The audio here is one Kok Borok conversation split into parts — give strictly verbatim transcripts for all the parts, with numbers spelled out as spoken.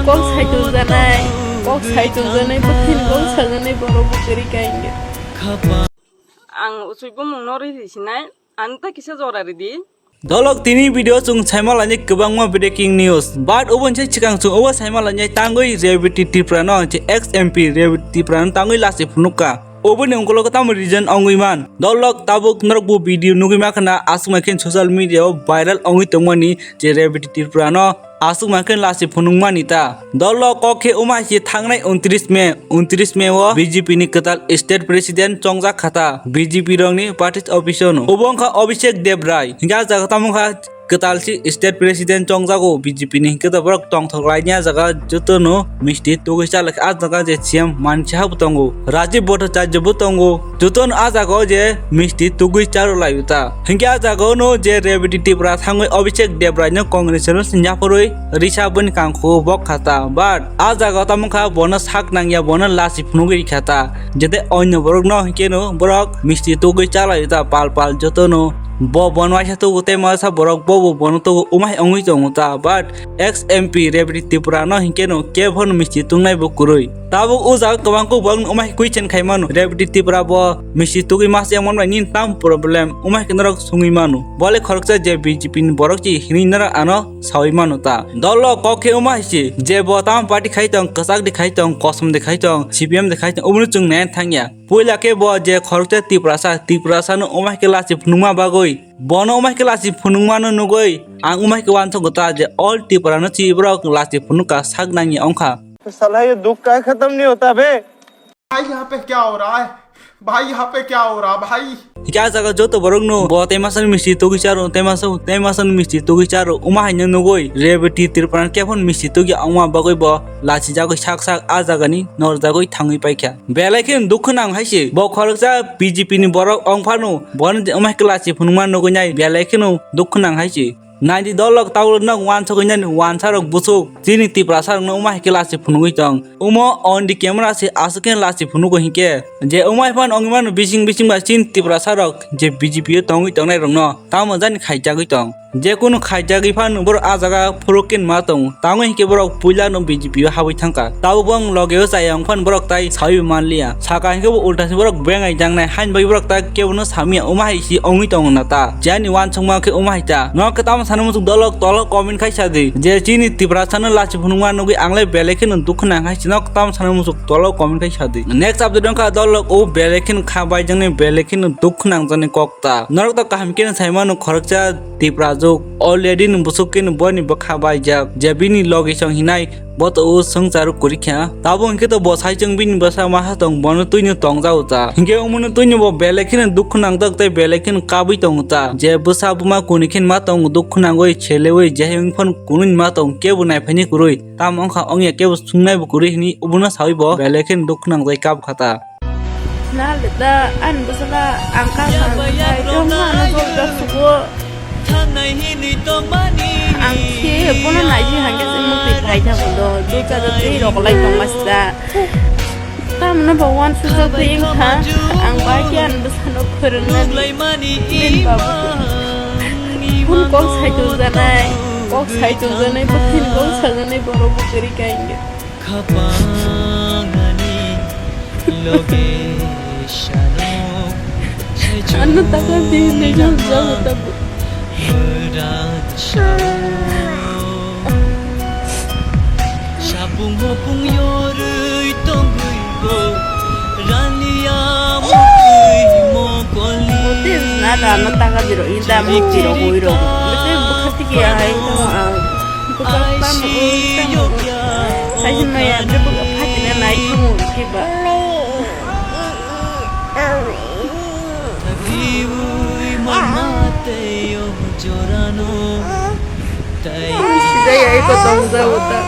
Kok sai tongjanai, kok sai tongjanai, bwkhani kok sajanai borok bo kwrwi kha hinkhe. Ang uchui bumung no riri sinai, ang ta kisa jora ridi. Dolok tini video chwng saima lainai kwbangma breaking news. But oboni sai swkang chwng obo saima lainai tangwi Rebati Tripura no je ex M P Rebati Tripura no tangwi lachi phunukha. Oboni ungkologo tamo reason ongwi man? Dolok tabuk norok bo video nugwi mankha na aswk mankhe social media o viral ongwi tongmani je Rebati Tripura no aswk mankhe lachi phunukmani ta. Dolok kok khe wngma hai se thangnai untris May, untris May o B J P ni kwtal state president chongjak kha ta B J P rokni party office o no. Obo wngkha Abhishek Debrai. Hinkhe ah jaga tamo wngkha kwtal si state president chongjago B J P ni, hinkhe to borok tongthok laini ah jaga jotono misti tugwi chalak. Ah jaga je C M mansi habo tongo, Rajiv Bhattacharya bo tongo, jotono ah jaga o je misti tugwi charo laio ta. Hinkhe ah jaga o no je Rebati Tripura thangwi Abhishek Debrai no congratulations yapharwi risa boni kangkho bok kha ta, but ah jaga o tamo kha bono sak nangya, bono lachi phunugwi rikha ta. Jete onyo borok no hinkhe no borok misti tugwi chalaio ta pal pal jotono. Bo bono waisa tugo tei masa borok bo bo bono tugo wngma hai wngwi tongo ta, but ex M P Rebati Tripura no hinkhe no kebo no misti tungnai bo kwrwi. Tabuk o jaga kwbang kok borok no wngma hai question khai mano, Rebati Tripura bo misti tugwi masa yang man bai nini tam problem wngma hai khe norok sungwi mano. Bo le khoroksa je B J P ni borok chi hinwi norok ano sawi mano ta. Dolok kok khe wngma hai se je bo tam party khai tong, kwchak de khai tong, kosom de khai tong, C P M de khai tong, obono chwng nai thangya. Puila khe bo je khoroksa Tiprasa, Tiprasa no wngma hai khe lachi phunukma bagwi, bono wngma hai khe lachi phunukma no nugwi ang wngma hai khe uansukgo ta je all Tripura no chi borok lachi phunukha sak nangya wngkha. साला ये दुख का खत्म नहीं होता बे। भाई, यहाँ पे क्या हो रहा है? भाई, यहाँ पे क्या हो रहा, भाई? Hingke ah jaga joto borok no bo tei masa ni misti tugwi charo, tei masa, tei masa ni misti tugwi charo, wngma hai no nugwi Rebati Tripura khe phano misti tugwi wngma bagwi bo lachi jagwi sak sak ah jaga ni norjagwi thangwi paikha. Belai kheno dukhu nang hai se bo khoroksa B J P ni borok wng phano bono je wngma hai khe lachi phunukma nugwi nai belai kheno dukhu nang hai se. Naidi dolok tabuk nog wansugwi nani wansa rok busuk chini Tiprasa rok no wngma hai khe lachi phunugwi tong. Omo on the camera se aswk khe lachi phunugo hinkhe je wngma hai phano wngwi mano bising bising ba chini Tiprasa rok je B J P o tongwi tongnai rok no tamo jani khaijagwi tong. Je kunu khaijagwi phano borok ah jaga phuruk khe ma tongo. Tamo hinkhe borok puila no B J P o habwi thangkha. Tabuk bo ang loge o chaya wng phano borok tai sawi bo manliya. Saka hinkhe bo ulta se borok bengai jangnai haini bagwi borok tai kebo no samya wngma hai se wngwi tongo na ta. Jani wansukma khe wngma hai ta. Nok khe tamo sana muchuk dolok tolo comment khai sa di. Je chini Tiprasa no lachi phunukma nugwi ang le belai kheno dukhu nang hai se nok tamo sana muchuk tolo comment khai sa di. Next update wngkha dolok o belai kheno kha bai jangnai belai kheno dukhu nang jaknai kok ta. Norok to kaham khe no sai mano khoroksa Tiprajwk already no busuk khe no boni bwkha baijak je bini loge song hinai bo to o swngcharo kwrwi kha. Tabuk hinkhe to bo saichung bini bwsa ma ha tong bono twino tongjago ta. Hinkhe omono twino bo belai kheno dukhu nangjakh tei belai kheno kabwi tongo ta. Je bwsa buma kuni khe ma tongo dukhu nangwi selewi je hai wng phano kunui ma tong kebo naiphaini kwrwi. Tamo wngkha wngya kebo sungnai bo kwrwi hwnwi obono sawi bo belai kheno dukhu nangjai kab kha ta. Na le da ani bwsala ang ka kha khai tong ma no jol jak sugo. Ang khe bono naidi hangke se mukti phai tha bodo dui ka da tei rok lai tong ma sida. Tamno bo wan sujak tei wngkha ang bai khe ani bwsano phwrwngnani. Bini babu phone kok sai tongjanai, kok sai tongjanai, bwkhani kok sajanai borok bo kwrwi kha hinkhe. Khapang ani loge sano. Ano taka di nejal jago tabu. Meran sano. Sapung hopung yorui tongui bo. Rania mukui mokolni. Botis na da ano taka diro inda mukti ro hoi ro. Bete bukhati ki ahai tamo ang. Bukhati tamo oi tamo. Saisi maya bre bukha phatina nai tamo khiba. Sida ya iko tong jago ta.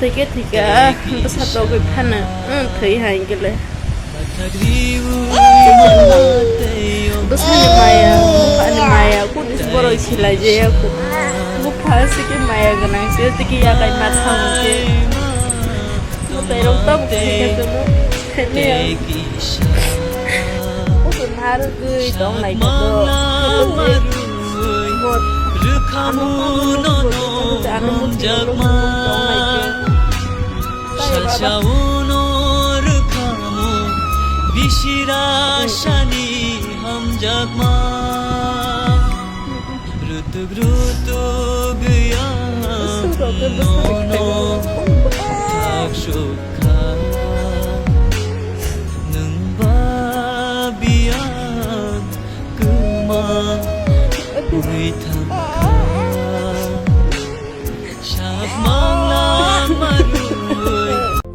Tike tike bwsa togwi phano thwi hai gele. Bwsani maya, buphani maya, kunu se borok silai jaya kunu. Bupha se khe maya gwnang se, tike yakai ma thang se. Mwtai rok tabuk se khe kunu. Kunu narwgwi tong lai khe do. Uno no hamjakma, sasao no rwkhamu, bisira sani hamjakma. Rutuk rutuk yang no no thak sukha, nwng ba biyang kwma wi thangkha.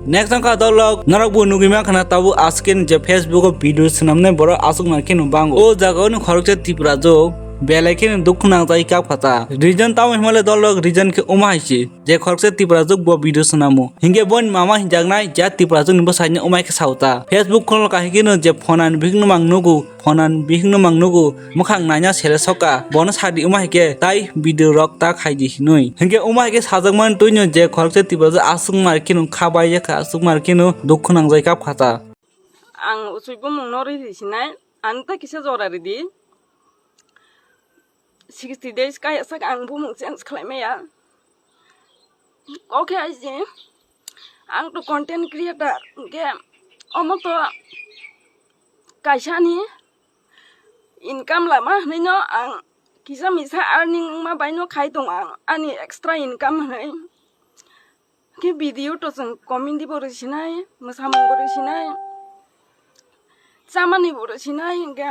Next wngkha dolok, norok bo nugwi mankha na tabuk aswkni je Facebook o video swnamnai borok aswk mankhe no bango. O jaga o ni khoroksa Tripura jwk belai kheno dukhu nangjagwi kap kha ta. Reason tamo himale dolok reason khe omo hai se je khoroksa Tripura jwk bo video swnamo. Hinkhe boni mama hinjaknai je Tripura jwk ni bwsai ni omo hai khe sao ta. Facebook khulok kahikhe no je phone ni bihik no mang nugo. Phonani bihikno mang nugo, mwkhang naina sere soka, bono sadi wngma hai khe tai video rok ta khaidi hinwi. Hinkhe wngma hai khe sajakmani twino je khoroksa Tiprasa aswk mar kheno kha bai ya kha, aswk mar kheno dukhu nangjai kap kha ta. Ang uchui bumung no ri ri sinai, ang ta kisa jora ri di. Sixty days kaya sak ang bumung change khlai maya. Kok khe aiji, ang to content creator, hinkhe omo to kaisa ni income lama hinwi no ang kisa misa earning wngma bai no khai tong ang ani extra income hinwi. Khe video to chwng comedy bo rw sinai, mwsamung bo rw sinai, chamani bo rw sinai, hinkhe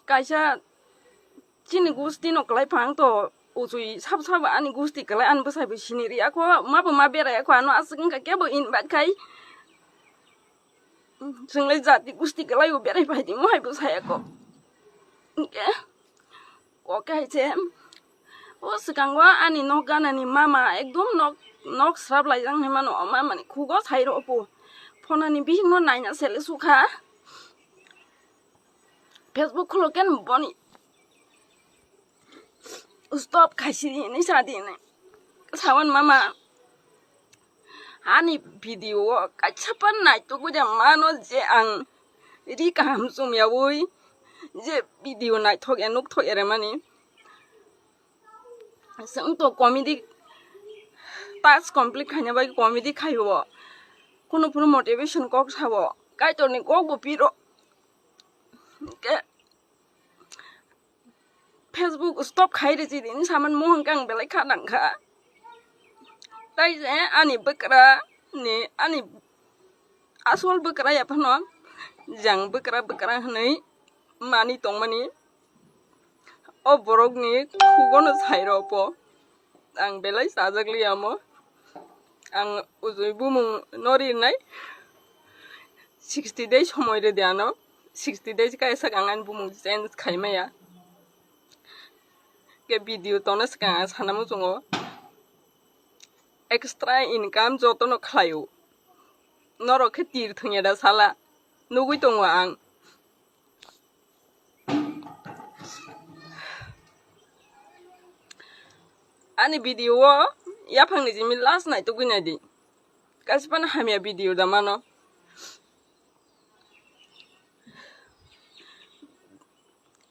kaisa chini gusti no kwlai phang to uchui sabo sabo ani gusti kwlai ani bwsai bo sini ri ako ma bo ma berai ako ano aswk wngkha kebo invite khai. Chwng lai jati gusti kwlai o berai phai di mo hai bo sai ako. Hinkhe kok hai se o swkango ani nok ganani mama ekdom nok nok srap laijak hinwi mano o mama ni khugo sai rw po phonani bihik no naina sele sukha. Facebook khulo ken boni stop khaisidi hinwi sadi hinwi sawan mama ani video o kaisa pan naitugwi de mano je ang ri kaham chumyawi je video naithok ya nukthok ya remani. Chwng to comedy task complete khaina bai comedy khaio. Kunu phuru motivation kok sao. Kaitorni kok bo piro. Hinkhe Facebook stop khai rwchidi hinwi saman mo hinkhe ang belai kha nangkha. Tai je ani bwkra ni ani asol bwkra ya phano jang bwkra bwkra hinwi mani tongmani. O borokni khugono sai rw po. Ang belai chajak liya mo. Ang ujui bumung no rinai sixty days somoi rw di ano. Sixty days kaya sak ang ani bumung change khai maya. Khe video tona swkang ang sana muchungo. Extra income jotono khlaio. Norok khe tir thwngya da sala. Nugui tongo ang. Ani video o yaphangni jimi last naitugwi naidi. Kaisa phano hamya video da mano.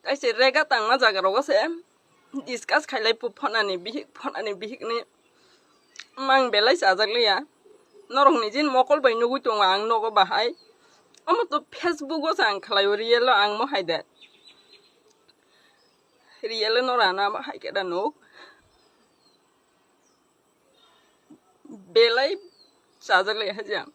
Kaisa rega tangma jaga rogo se discuss khailai po phonani bihik phonani bihikni mang belai chajak liya. Norok ni jin mokol bai nugui tongo ang nogo bahai. Omo to Facebook o se ang khlaio real o ang mo hai de. Real o norano abo hai khe da nuk. Belai chajak lai haja.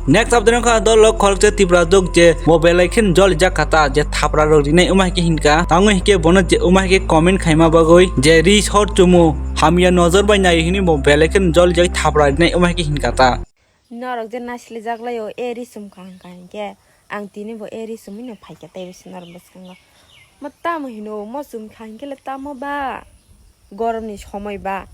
Next update wngkha dolok khoroksa Tripura jwk je bo belai khe jolijak kha ta je thapra rok rinai wngma hai khe hinkha. Tamo hinkhe bono je wngma hai khe comment khaima bagwi je ri sor chumu hamya nojor bai nai hinwi bo belai khe jolijak thapra rinai wngma hai khe hinkha ta. Norok je naisle jak lai o e ri chum kha hingkha hinkhe ang tini bo e ri chumui no phaikha tei bisi norok bwskango. Mo tamo hino mo chum kha hinkhe le tamo ba goromni somoi ba.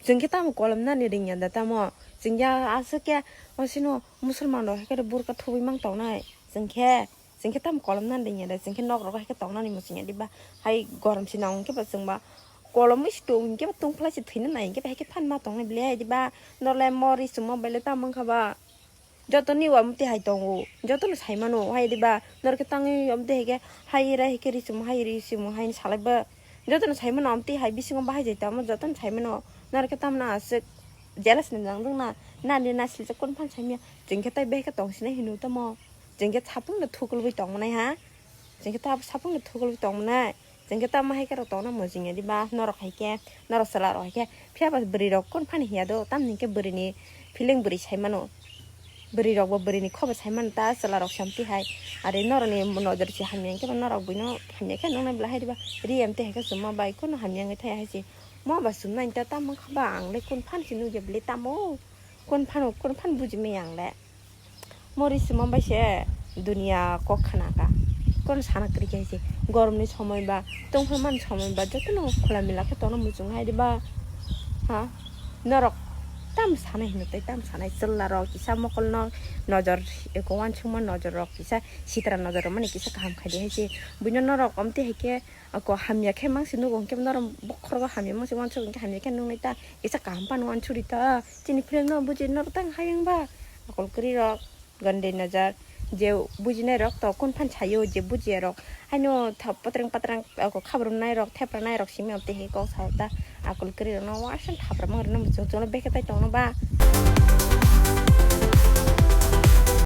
Chwng khe tamo kolom nani ringya da tamo. Chwng ya aswk khe osino musulman rok hai khe burka thubui mang tongnai. Chwng khe, chwng khe tamo kolom nani ringya da. Chwng khe nok rogo hai khe tongnani muchungya diba. Hai gorom se nang khe ba chwng ba kolomwi se tong hinkhe ba tongphlai se thwina nai hinkhe ba hai khe phan ma tongnai ble hai diba. Norle mo ri chwngma bai le tamo wngkha ba. Joto ni wa mwtwi hai tongo, joto no sai mano, hai diba, norok khe tangwi omo twi hai khe, hai rai hai khe ri chumo, hai ri chumo, hai salai ba, Jotono saimano amtwi hai bisingo bahai jai tamo, jotono saimano. Norok khe tamno aswk jealous ni nangdwng na, nani nasilsa kun phan saimya. Chwng khe tai behai khe tong sinai hino tamo. Chwng khe sapungno thukulwi tong manai ha. Chwng khe ta sapungno thukulwi tong manai. Chwng khe tamo hai khe rok tongna mojing ya diba? Norok hai khe, norok chwla rok hai khe. Phiya ba bwrwi rok kun phani hiya do, tamni khe bwrwi ni feeling bwrwi sai mano. Bwrwi rok bo bwrwi ni kho bo sai mano ta, chwla rok samti hai. Are norok ni nojor se hamya khe ba norok buino hamya khe nang nai bwla hai diba? Ri em te hai khe chuma bai kuno hamya wngwi thaya hai se. Mo ba chumnai ta tamo kha ba ang le kun phan se nugya bwle tamo? Kun phano, kun phan buji maya ang le. Mori sima bai se dunia kok khana ka. Kono sana kwrwi khe se goromni somoi ba tongphang mani somoi ba jotono khula mila khe tongna muchung hai de ba. Ha? Norok tam sanai hino tei tam sanai chwla rok kisa mokolno nojor eko wansukma nojor rok kisa sitra nojor rok mani kisa kaham khai de hai se. Buino norok omte hai khe ako hamya khe mangsi nugo hwnkhe norok bokhorogo hamya mangsi wansuk hwnkhe hamya khe nungnai ta kisa kaham phano wansuri ta. Chini film no buji norok tang hayung ba. Akol kwrwi rok, gande najar, je bujinai rok to kun phan sayo, je bujiya rok haino tha-, patrang patrang ako khabrum nai rok, thepra nai rok simi amte he kok sao ta. Akol kwrwi rok no waisa thapra mang rok no muchung chung no bekhe tai tong no ba.